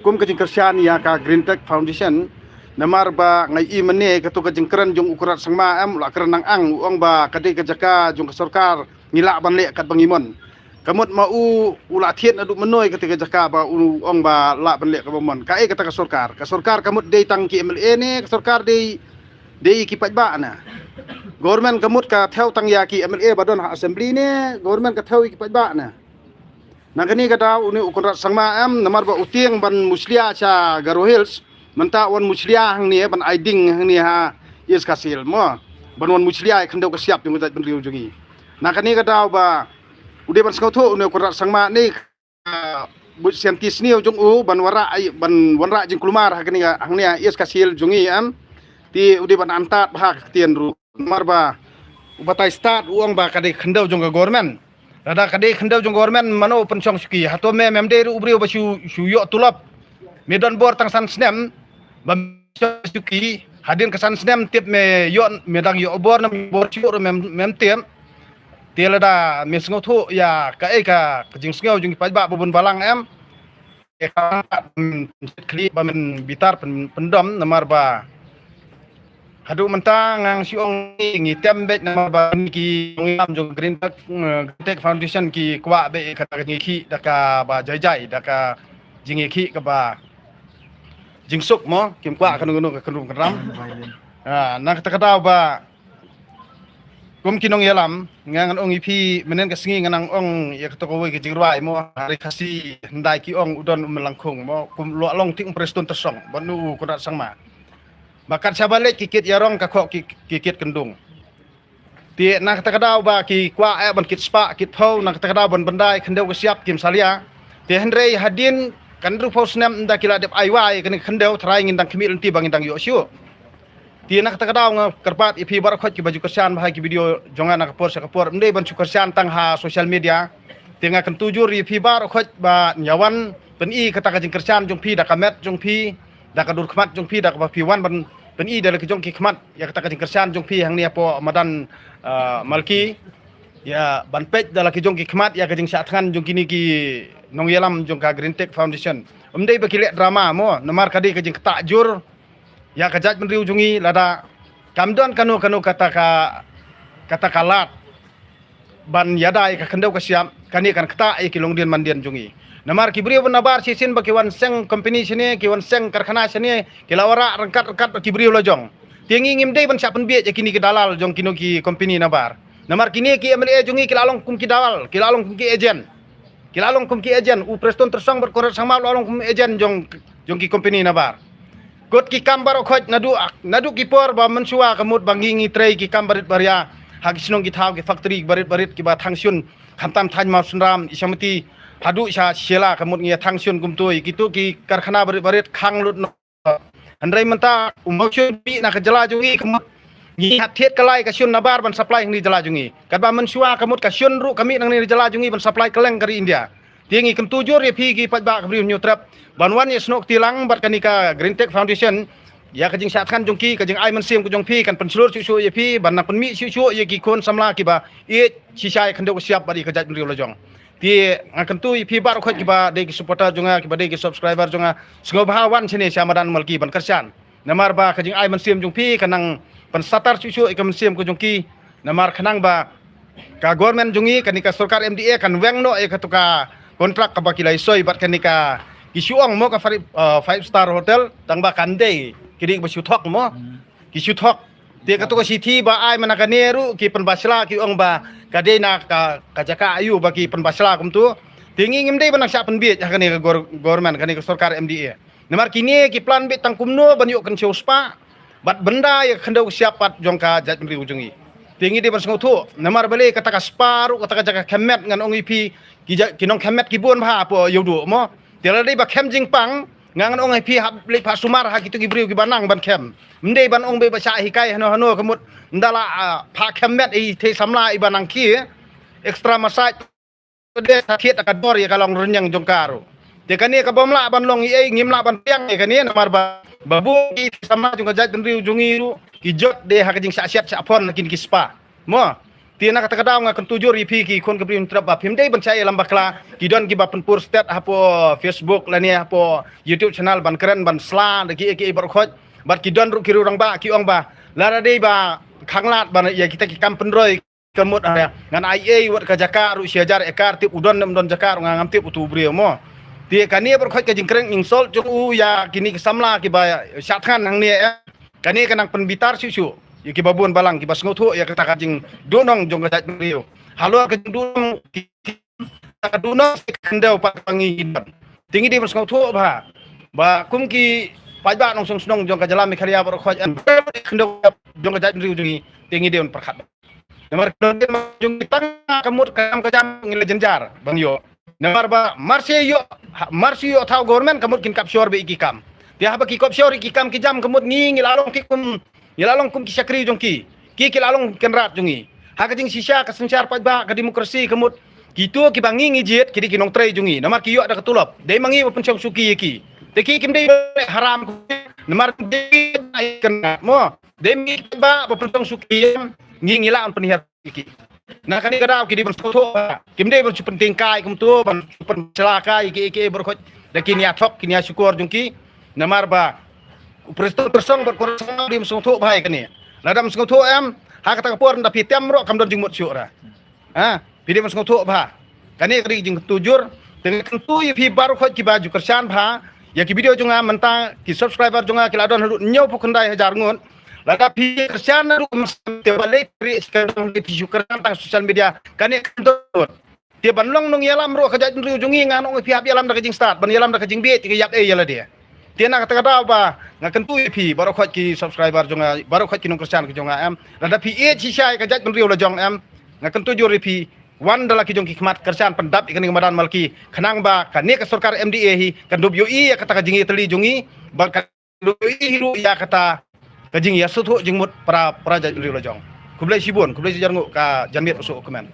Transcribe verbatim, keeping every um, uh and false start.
Kum ka jingkyrshan ïa ka Green Tech Foundation, namar ba nga i mynne kato ka jingkren jong u Conrad Sangma em, u la kren nang ang, u ong ba ka dei ka jaka jong ka sorkar, ngi lah ban leh katba ngi mon. Ka mut ma u, u la thied naduh mynno ïa kata ka jaka ba u ong ba lah ban leh katba mon. Kaei kata ka sorkar? Ka sorkar ka mut dei tang ki M L A ne ka sorkar dei, dei ki paidbah ne? Government ka mut ka thew tang ïa ki M L A ba don ha assembly ne government ka thew ïa ki paidbah ne? Na kane ka daw une u Conrad Sangma em, namar ba u tieng ban mushlia sha Garo Hills, mynta wan mushlia hangne, ban ai ding hangne ha East Khasi Hills mo, ban wan mushlia ïa ka khyndew ka shyiap jong ka jaitbynriew jong ngi. Na kane ka daw ba u dei ban sngewthuh une u Conrad Sangma ne, ah, buit scientist ne jong u ban wanrah ai, ban wanrah jingkulmar ha kane ka, hangne ha East Khasi Hills jong ngi em. Te u dei ban antad bha ka ktien ruh, namar ba u batai stad u ong ba ka dei khyndew jong ka government. Lada ka dei khyndew jong government, mano u pynshong shuki? Hato me mem dei ruh u briew ba shu, shu ïoh tulop? Me don bor tang san snem ba me pynshong shuki, hadien ka san snem tip me ïoh, me dang ïoh bor ne mem bor shuh ruh mem, mem tip. Te lada me sngewthuh ïa kaei ka, ka jingsngew jong ki paidbah ba bun balang em, ïa ka, mm, khlieh ba men bitar pyn-, pyndom, namar ba haduh mynta ngan shu ong ngi, ngi tem beit namar ba ngi ki nongïalam jong Green Tech, eh, Green Tech Foundation ki kwah beit ïa kata ka jingïakhih da kaba jai jai, da ka jingïakhih kaba jingsuk mo, kim kwah kano kano ka kynrum kynram. Ah, na kata ka daw ba kum ki nongïalam, nga ngan ong ïa phi, mynhynnin ka sngi ngan nang ong ïa kato kawei ka jingrwai mo, ha ri Khasi hyndai ki ong u don u myllangkhung mo, kum la long thik Prestone Tyrsong bad u Conrad Sangma. Ba kat shaba leit ki kit ïarong ka khoh ki, ki kit kyndung. Te na kata ka daw ba ki kwah eh ban kit spah kit phew, na kata ka daw ban byndai khyndew ka shyiap kim salia. Te hynrei hadien ka hynriewphew snem ynda ki la dep ai wai kane ka khyndew, tharai ngin dang khmih lynti ba ngin dang ïoh shuh. Te na kata ka daw nga kyrpad ïa phi baroh khoit kiba ju kyrshan bha ïa ki video jong nga na ka por sha ka por, ym dei ban shu kyrshan tang ha social media. Te nga kyntu jur ïa phi baroh khoit ba ïa wan pyni kata ka jingkyrshan jong phi da ka met jong phi, da ka dur khmat jong phi, da kaba phi wan ban pyni da la ki jong ki khmat ïa kata ka jingkyrshan jong phi hangne hapoh madan, ah, Malki. Ïa ban peit da la ki jong ki khmat ïa ka jingshah thngan jong kine ki nongïalam jong ka Green Tech Foundation. Ym dei ba ki leh drama mo, namar ka dei ka jingktah jur ïa ka jaitbynriew jong ngi. Lada kam don kano kano kata ka, kata ka lad ban ïada ïa ka khyndew ka shyiap, kane kan ktah ïa ki longdien mandien jong ngi. Namar ki briew nabar shisien ba ki wan seng company shane, ki wan seng karkhana shane, ki la wanrah ryngkat ryngkat bad ki briew la jong. Te ngi ngim dei ban shah pynbiej ïa kine ki dalal jong kino ki company nabar. Namar kine ki M L A jong ngi ki la long kum ki dalal, ki la long kum ki agent. Ki la long kum ki agent, u Prestone Tyrsong bad Conrad Sangma la long kum agent jong, jong ki company nabar. Kut ki kam baroh khoit naduh, naduh ki por ba mynshuwa ka mut ba ngi ngi trei ki kam barit baria ha ki shnong ki thaw, ki factory barit barit kiba thang shun khamtam thaiñ Mawsynram, Ishamati, haduh sha Shella ka mut ngi thang shun kumto, kito ki karkhana barit barit khang lut noh. Hynrei mynta u mawshun phi na ka jylla jong ngi ka mut ngi hap thied ka lai ka shun nabar ban supply hangne jylla jong ngi. Katba mynshuwa ka mut ka shun ruh ka mih nangne jylla jong ngi ban supply kylleng ka ri India. Te ngi kyntu jur ïa phi ki paidbah ka Bri u Hynñiewtrep ban wan ïa snoh kti lang bad kane ka Green Tech Foundation. Ïa ka jingshah thngan jong ki, ka jingai mynsiem ka jong phi kan pynshlur shuh shuh ïa phi ban nang pynmih shuh shuh ïa ki khun samla kiba ïeit shisha ïa ka khyndew ka shyiap bad ïa ka jaitbynriew la jong. Te nga kyntu ïa phi baroh khoit kiba dei ki supporter jong nga, kiba dei ki subscriber jong nga, sngewbha wan shane sha madan Malki ban kyrshan. Namar ba ka jingai mynsiem jong phi kan nang pynsatar shuh shuh ïa ka mynsiem ka jong ki. Namar khnang ba ka government jong ngi, kane ka sorkar M D A kan weng noh ïa kato ka kontrak kaba ki la ïasoi bad kane ka, ki shu ong mo ka five, uh, five star hotel, tang ba kan dei ki dei ba shu thok mo. Ki shu thok. Te kato ka shithi ba ai ma na kane ruh ki pynbishar ki ong ba ka dei na ka, ka jaka aiu ba ki pynbishar kumto. Te ngi ngim dei ban nang shah pynbiej ha kane ka gor-, government, kane ka sorkar M D A. Namar kine ki plan beit tang kumno ban ïoh kynshew spah bad bynda ïa ka khyndew ka shyiap pat jong ka jaitbynriew jong ngi. Te ngi dei ban sngewthuh, namar balei kata ka spah ruh, kata ka jaka khem met, ngan ong ïa phi, ki ja-, ki nongkhem met ki bun bha hapoh Ïewduh mo. Te lada dei ba khem jingpang, nga ngan ong ïa phi hap leit phah sumar ha kito ki briew kiba nang ban khem. Ym dei ban ong beit ba shah hikai hano hano ka mut ynda la, ah, phah khem met ïa i thei samla iba nang khie extra massage. Dei sa thied ka dor ïa ka long rynïeng jong ka ruh. Te kane ka bym lah ban long ei ei, ngim lah ban pdiang ïa kane namar ba, ba bun ki samla jong ka jaitbynriew jong ngi ruh ki jot dei ha ka jingshah shet shah phon na kine ki spah. Mo. Te na kata ka daw nga kyntu jur ïa phi ki khun ka briew Hynñiewtrep ba phim dei ban shah ïalam bakla, ki don kiba pynpur stet hapoh Facebook lane hapoh YouTube channel ban kren ban sla da ki, ki baroh khoit. Bad ki don ruh ki riew rangbah ki ong ba lada dei ba khanglad ban ïa kita ki kam pynroi ka mut, ah, ngan ai ei wat ka jaka ruh shi hajar ekar, tip u don ne ym don jaka ruh nga ngam tip utu u briew mo. Te kane baroh khoit ka jingkren jingsol jong u ïa kine ki samla kiba shah thngan hangne, eh. Kane ka nang pynbitar shuh shuh ïa kiba bun balang kiba sngewthuh ïa kata ka jingduhnong jong ka jaitbynriew. Halor ka jingduhnong, ka duhnong ka khyndew pat ka ngi don. Te ngi dei ban sngewthuh bha ba kum ki paidbah nongshong shnong jong ka jylla Meghalaya baroh khoit, em, khyndew jong ka jaitbynriew jong ngi, te ngi dei ban pyrkhat. Namar ka don jong ngi tang ka mut ka kam ka jam ngi la jynjar ban ïoh. Namar ba mar shu ïoh, ha, mar shu ïoh thaw government ka mut kin kap shor beit ïa ki kam. Te haba ki kap shor ïa ki kam ki jam ka mut ngi, ngi la long ki kum, ngi la long kum ki shakri jong ki. Ki, ki la long kynrad jong ngi. Ha ka jingshisha ka synshar paidbah ka demokrasi ka mut kito kiba ngi ngi jied ki dei ki nongtrei jong ngi. Namar ki ïoh da ka tulop. Dei ma ngi ba pynshong shuki ïa ki. Te ki kim dei ba haram namar dei kynrad mo. Dei ma ngi ba, ba pynshong shuki ïa ngi, ngi lah ban pynhiar ïa ki. Na kane ka daw ki dei ban sngewthuh ba kim dei ban shu pyntyngkai kumto, ban shu pynshla kai ïa ki, ïa ki baroh khoit da ki nia thok ki nia shukor jong ki. Namar ba u Prestone Tynsong bad Conrad Sangma dei ban sngewthuh bha ïa kane. Lada ym sngewthuh em, ha kata ka por ynda phi tem ruh kam don jingmut shuh ruh. Ha, phi dei ban sngewthuh bha. Kane ka dei ka jingkyntu jur. Te nga kyntu ïa phi baroh khoit kiba ju kyrshan bha ïa ki video jong nga mynta, ki subscriber jong nga ki la don haduh hynñiewphew khyndai hajar ngut. Lada phi kyrshan ruh, te balei phi, phi ju kyrshan tang social media. Kane ka kyntu jur. Te ban long nongïalam ruh ka jaitbynriew jong ngi, ngan ong ïa phi hap ïalam da ka jingstad, ban ïalam da ka jingbieit, te ka ïap ei ïa lade. Te na kata ka daw ba nga kyntu ïa phi baroh khoit ki subscriber jong nga, baroh khoit ki nongkyrshan ki jong nga, em. Lada phi ïeit shisha ïa ka jaitbynriew la jong, em, nga kyntu jur ïa phi, wan da la ki jong ki khmat kyrshan pyndap ïa kane ka madan Malki, khnang ba kane ka sorkar M D A hi kan dup ïohi ïa kata ka jingïatylli jong ngi, ba kan dup ïohi ruh ïa kata ka jingïasngewthuh jingmut para, para jaitbynriew la jong. Khublei shibun, khublei shihajar nguh ka janmiet u suk u kmen.